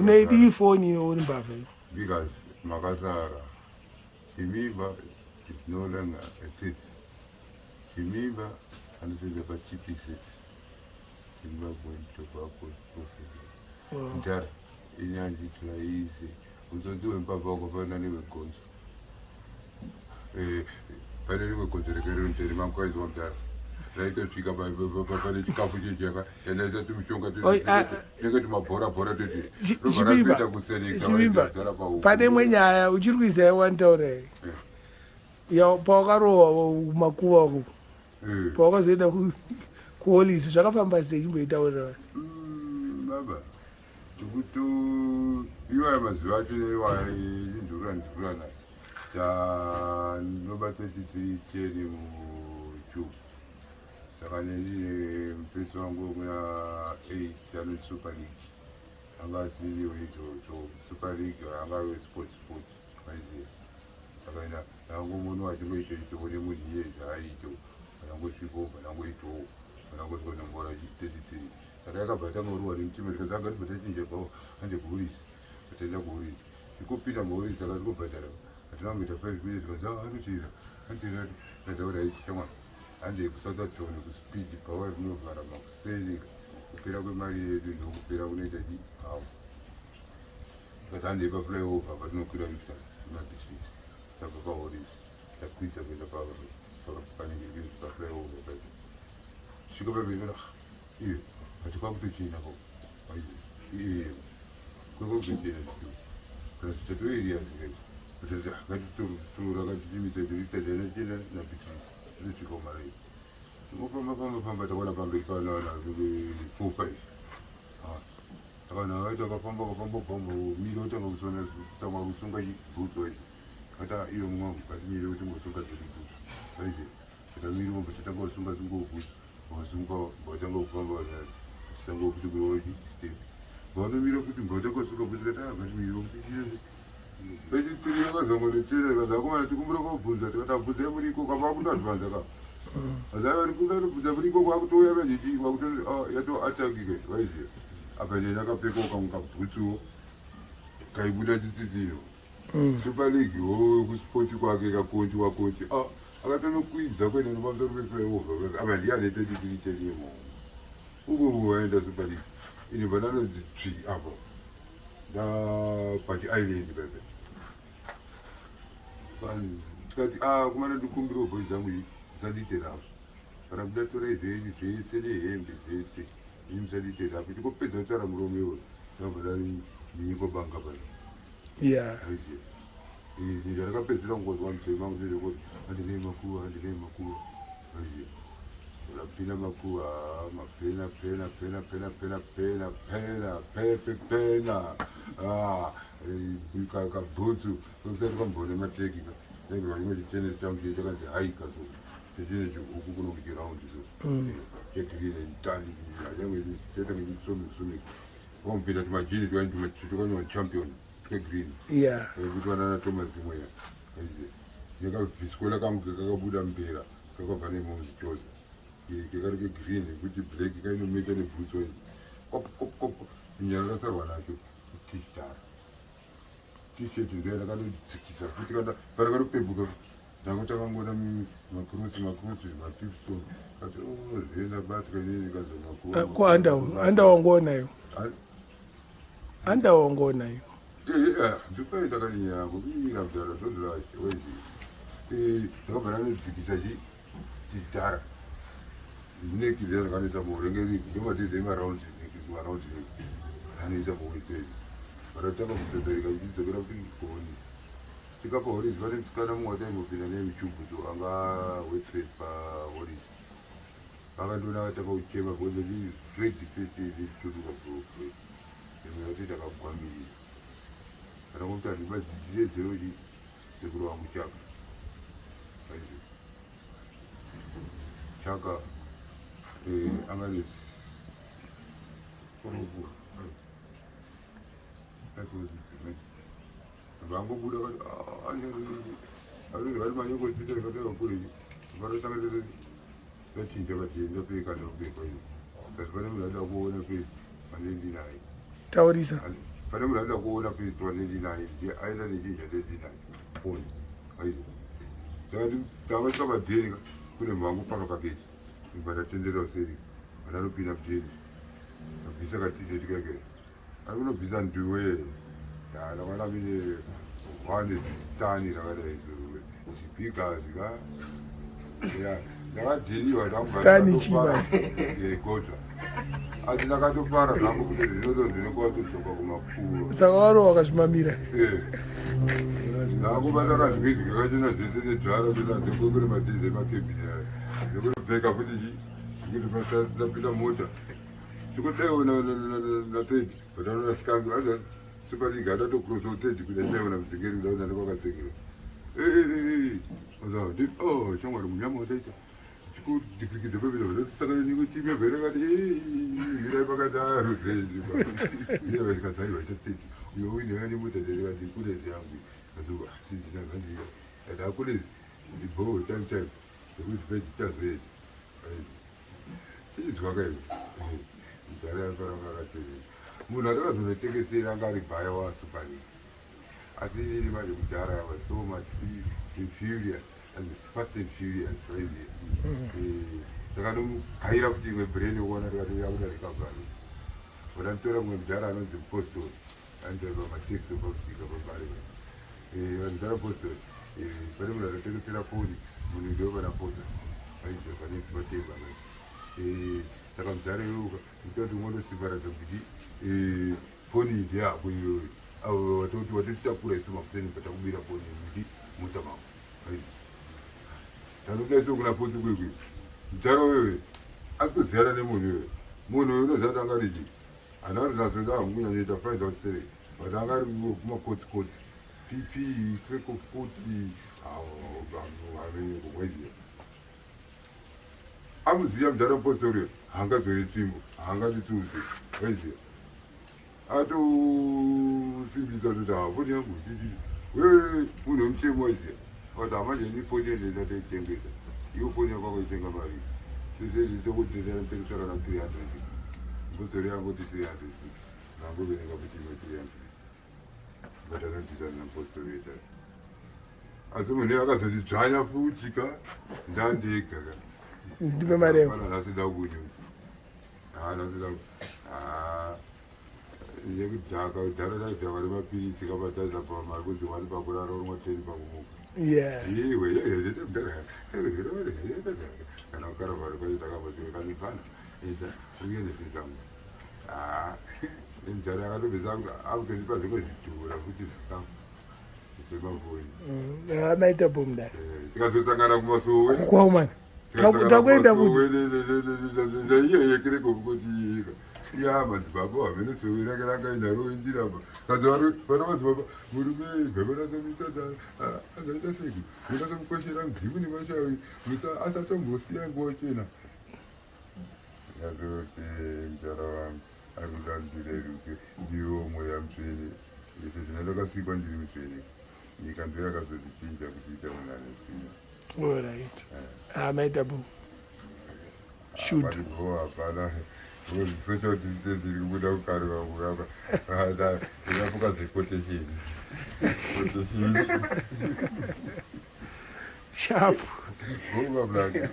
Unoidii foni iwe uri mbavha iwe? Because makasara. Chimimba is no longer a thief. Chimimba anotoenda paTPZ. Zimbabwean Tobacco Processing. Mdara, ini handitiraize. Utsotsi hwembavha wakafanana nehwegonzo. Eh, pane rimwe gonzo rekerero mangu mdara. Raitosvika pane chikafu chechaka yandaisa tumishonga tinenge tumabhora bhora toti Chimimba, Chimimba, pane imwe nyaya uchiri kuiziva yawanitaura here? Ya pawakarohwa kumakuva uko. Pawakazoenda kuholisi zvakafamba sei chimboitaurira vanhu. Baba, tikuto iwaya mazuva acho iwaya indurura ndururana tanobata 33 cheni muchuku. Saka neni nemupesi wangu wekuna 8 anoti Super League anga asiri weizvozvo Super League anga ari wesport sport maiziva. Saka ina ndangomuona achingoita ito kune munhu iye zvaaito anangosvikawo panangoitawo panangosvika nombora 33 saka yakabva tanga kurohwa nemutima tikanzi anga tibva tachinja bhawa ande kuhurisi ataenda kuhurisi tikopinda muhurisi akati kubhadhara hatina kumboita 5 minutes tikanzi ah, anoteera anoteera tikataura ichi chamwana Handei kuSaturn kuspeed bhawa rinovhara makuseni kupera kwemari yedu ndokupera kunoita chi hawo tikati handei paflyover patinokwira lifters nemabhitrisi tabva pahoris takwidza kuenda panenge paflyover pacho svika pamberi iye ati kwakutochena ko iye kwekwakutochena zvitu kana tatoiriya zvingaiti ngatitora katitimisa tiritajana chena naBeatrice tinosvika kumarai tingofamba famba famba takaona pamberi panaana 4 5 takaona vaita vakafamba vakafamba kufamba mire otanga kusona tanga kusunga bhutsu vaiti kata iyo mwangu katimire kuti ngosunga dziri bhutsu vaiti takamira ombo tatanga kusunga sunga bhutsu vasunga vatanga kufamba tanga kuti kurova step vanomira kuti mbatanga kusunga bhutsu kata ngatimire kuti vechitiri yakazongonetsera ikazi akomana tikumbira kobvunza tikati abvunzai muri ikoko apa akutoadvanza ka azai vari kutobvunza muri ikoko akutouya vanhiti wakuto yato atakike vaiziva apa neni akapfekawo kamwe kabhutsuwo kaibuda chitsitsiro Super League wo kusport kwake kakonchi wakonchi ah akatonokwidza kuenda nepamusoro peflyover apa ndiye ane 33 ten yemomo uko waenda Super League ini bananonzi tsvi apa ndapati island pepe tikati ah kumana ndikumbirawo boys dzangu iyi musandiite rafu kana kuda torai zvenyu zvese nehembe zvese ini musandiite rafu chikopedza kutaura murume iwoyo ndabva ndanyikwa banga pano. Ndakapedzisira kungonzwa musoro mangu ndezvekuti handinei makuva, handinei makuva. Ndapinda makuva, mapena pena pena pena pena pena pena pepe pena. Ah, kabhutsu kusati kwamboona mateki ka. Ndenge vanyimwe chitenesi changu chiye chakanzi haika so. Chechine chihuku kuno kuchiraundi so. Chegreen and tan. Change chaita ngechisomik somik. Wamupinda tumajini twainzi tukanyorwa champion twegreen. Kuti vanana Thomas Mweya. Nekabvisikola kangu kakabuda mbera kakabva nemozi chose. Kekari kegreen kuti black kainometa nebhutsu iyi. Kop kop kop. Nyara rakasarwa nacho tichitara. T-shirt ndiyo ndakanodzikisa futi kana parakanopepuka ndakutanga ngoona makrosi makrosi matipstone kati oh zvenda batwa inini kazomakuva. Ko andawo andawo ngonayo. Andawo ngonayo. Ndipaita kani yangu kuira mdara don't rush wait. Ndakabva ndanodzikisa chi chidhara. Neki ndiyo ndakanoisa muurengeri ndomadhize emaraundi neki maraundi neki. Anoisa muwaist Vakatanga kutsetseka ichidzokera kuti kuhonisi. Svika pahonisi pane musikana mumwe wataimbopinda naye muchubhu so anga waitress pahonisi. Vakandiona vatanga kuchema because ndiri red face ndichituruka bro. Imwe yatoita kagwamirira. Vakangokuti handibadzidzire kuti sekuru vangu chaka. Chaka anga ne vangobuda vati taurisa. Pane munhu anoda kuona pistol nendinaye, ndiye aenda nechinja ndendinaye. Foni. Aizi. Saka tavasvika padheni ka, kune mhango paka paketi. Ndibva ndatenderera useri. Vananopinda mudheni. Ndabvisa katisheti keke. Ari kunobvisa ndiwe. Ndakaona mine one zistani rakadai zibhigazi ka. Ya, ndakadhiniwa Stani chii ndakugota. Asi ndakatofara zvangu kuti zvinoto ndinokova kudzoka kumakuro. Saka waro wakazvimamira. Eh. Ndakubata kazvizwi kakachena zvese nedzvara zvinadzo kune madhizi emakebhini aya. Ndikutopfeka futi chi ndikuti ndapinda mota. Ndikudaiwo na third but anoona sikangu aza Super League atatokrosa third kuda ndaiona muzengeri kuda kuda kwakatsekera. Eh eh eh. Oza ndi oh changwari munyama wataita. Chikudikirikidza pepita zvinotisangana nekuti mevhere kati mirai pakadaro zvenji. Ndiye vakadzaiwa chestate. Uyo uine yani mota ndikati kulezi yangu. Azuva asi ndinazandira. Ndakulezi ndibho time time. Zvekuti peji tazoenda. Chizwa ka iwe. Mudhara yakaramba akatevera. Munhu atakazonotengesera anga ari bhaya wa Super League. Asi inini manje kudhara I was so much inferior and fast and furious vaiziva. Takanomugaira kuti imwe brain yokuona tikati yakuda recovery. Vakanditora mumwe mudhara anonzi Mupostori. Anodriver mataxi pamusika pambare. Vanhu postori. Pane munhu anotengesera foni munhu ndiwe pana pota. Aiziva pane matemba. Saka mudhara iwewe nditoti unondosimbaradza kuti foni iyi ndeyako iwewe. Avo watoti watotitakura isu makuseni patakubira foni kuti mota mako. Tanoda isu kuna poti kwekwe. Mudhara wewe asi kuziyana nemunhu iwewe. Munhu uyu unoziva kuti anga richi. Handina kuti nazoda hangu kunyanyoita find out sterek but anga ari kumakotsi kotsi pp crack of koti hamenyekogwaiziva amuziva mudhara mupostori haangadzore tsvimbo haangatitsuze waiziva atosimbisa kuti hafoni yangu wewe munhu wemutemo waiziva but hamanje ini foni yende ndatoitengesa iyo foni yako akaitenga mari tokutengesera kana 300 mbudzori yangu kuti 300 ndangoverenga kuti imwe 300 but anondiza nampostori yetatu asi munhu akazondidzvanya futi ka ndandega ka ndipe mari yako nhasi ndakunyudza nhasi ndaku yekudhaka kudhara taidhakwa nemapiritsi kabataza pamari kunzi wani pakurara urumwa teni pakumuka iwe kana ukaravhari kwacho takambotikakanipana ita uye nezvinhu zvangu mudhara akatobvisa akutondipa zvimwe zvidhura futi zvikafu zvemafoni maita bo mudhara tikazosangana kumasowe kwaumana takuenda futi ndaiye kereke kuti iyeka ya madzibaba hamene sowe rake ranga inaro injirapa kadzi vana madzibaba murume bheberasamita azaita sei mukasamukoshera mudzimu nemashavi musa asatombosiya nguva chena ndazoti mudhara wangu arikuda ndireruke ndiwo mweya mutsvene izvo zvino ndakasikwa ndiri mutsvene nyika ndo yakazondichinja kuti ita munhu ane tsvina Alright. Ah, maita bo. Shoot. Paripo hapana because social distance iri kubuda kukareva kurapa ndikafuka zvequotation quotation Sharp. Gova black.